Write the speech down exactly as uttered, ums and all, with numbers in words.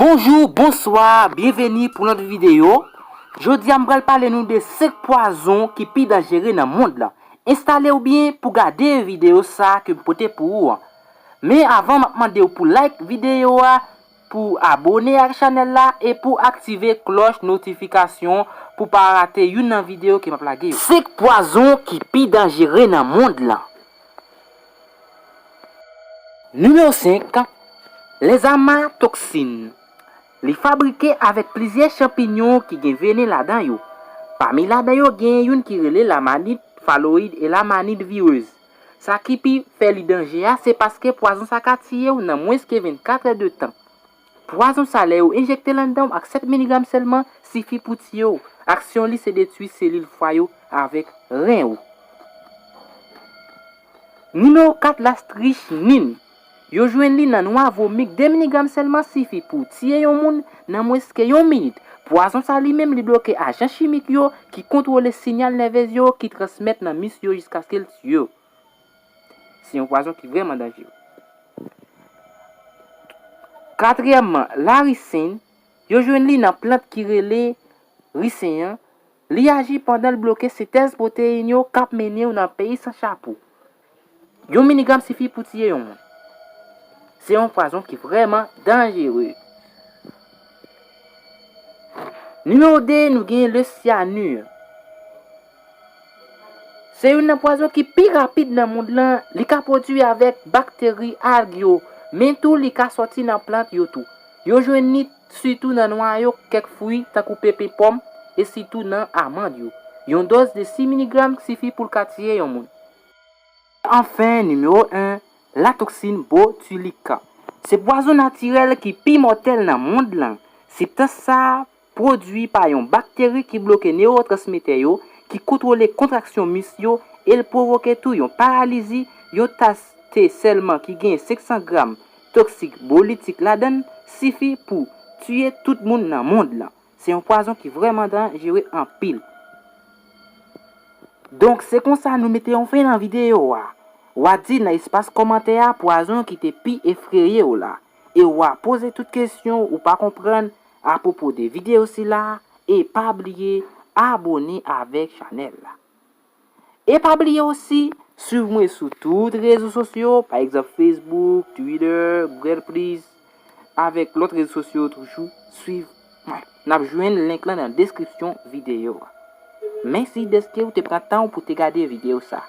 Bonjou, bonswa, byenveni pou lòt videyo. Jodi a m pral pale nou de senk pwazon ki pi danjere nan mond lan. Enstale w byen pou gade videyo sa ke m pote pou ou an. Men avan m ap mande w pou like videyo a, pou abone ak chanèl la e pou aktive klòch notifikasyon pou pa rate youn nan videyo ke m ap lage yo. Senk pwazon ki pi danjere nan mond lan. Nimewo senk, les amatoxines. Li fabrike avèk plizyè chanpinyon ki gen venen ladan yo. Pami ladan yo gen youn ki rele lamanit faloyid e lamanit vireuse. Sa ki pi fè li danje a, se paske pwazon sa ka tiye w nan mwens ke vennkat è de tan. Pwazon sa, lè yo enjekte l anndan w ak sèt miligram sèlman, sifi pou tiye w. Aksyon li se detwi selil fwa yo avèk ren ou. Nimewo kat, la strychnine. Yo jwenn li nan nwa vomi k, de miligram sèlman sifi pou tiye yon moun nan mwens ke yon minit. Pwazon sa li menm li bloke ajan chimik yo ki kontwole sinyal nèvez yo ki transmèt nan mis yo jiskaske l tiye yo. Se yon pwazon ki vrèman danjere. Katriyèmman, la ricin, yo jwenn li nan plant ki rele ricin an. Li aji pandan l bloke sentèz pwoteyin yo k ap mennen w nan peyi san chapo. Yon miligram sifi pou tiye yon moun. Se yon pwazon ki vrèman danjere. Nimewo de, nou gen le cyanure. Se youn nan pwazon ki pi rapid nan mond lan, li ka pwodui avèk bakteri alg yo, men tou li ka sòti nan plant yo tou. Yo jwenn li sitou nan nwayo kèk fwi, tankou pepe pòm, e sitou nan amann yo. Yon dòz de sis miligram sifi pou l ka tiye yon moun. Anfen, nimewo en, la toxine botulique. Se pwazon natirèl ki pi mòtèl nan mond lan. Sibstans sa a pwodui pa yon bakteri ki bloke newotransmetè yo, ki kontwole kontraksyon mis yo, e l pwovoke tou yon paralizi. Yo taste sèlman ki gen senk san gram toksik bolitik ladan l sifi pou tiye tout moun nan mond lan. Se yon pwazon ki vrèman danjere anpil. Donk, se konsa nou mete yon fen nan videyo a. W a di nan espas kòmantè a pwazon ki te pi efreye w la. E w a poze tout kesyon ou pa konprann apwopo de videyo sila. E pa bliye abone avèk chanèl la. E pa bliye osi, swiv mwen sou tout rezo sosyo, pa egzanp Facebook, Twitter, Google Plus, avèk lòt rezo sosyo toujou. Swiv mwen. N ap jwenn link lan nan deskripsyon videyo a. Mèsi dèske w te pran tan w pou te gade videyo sa.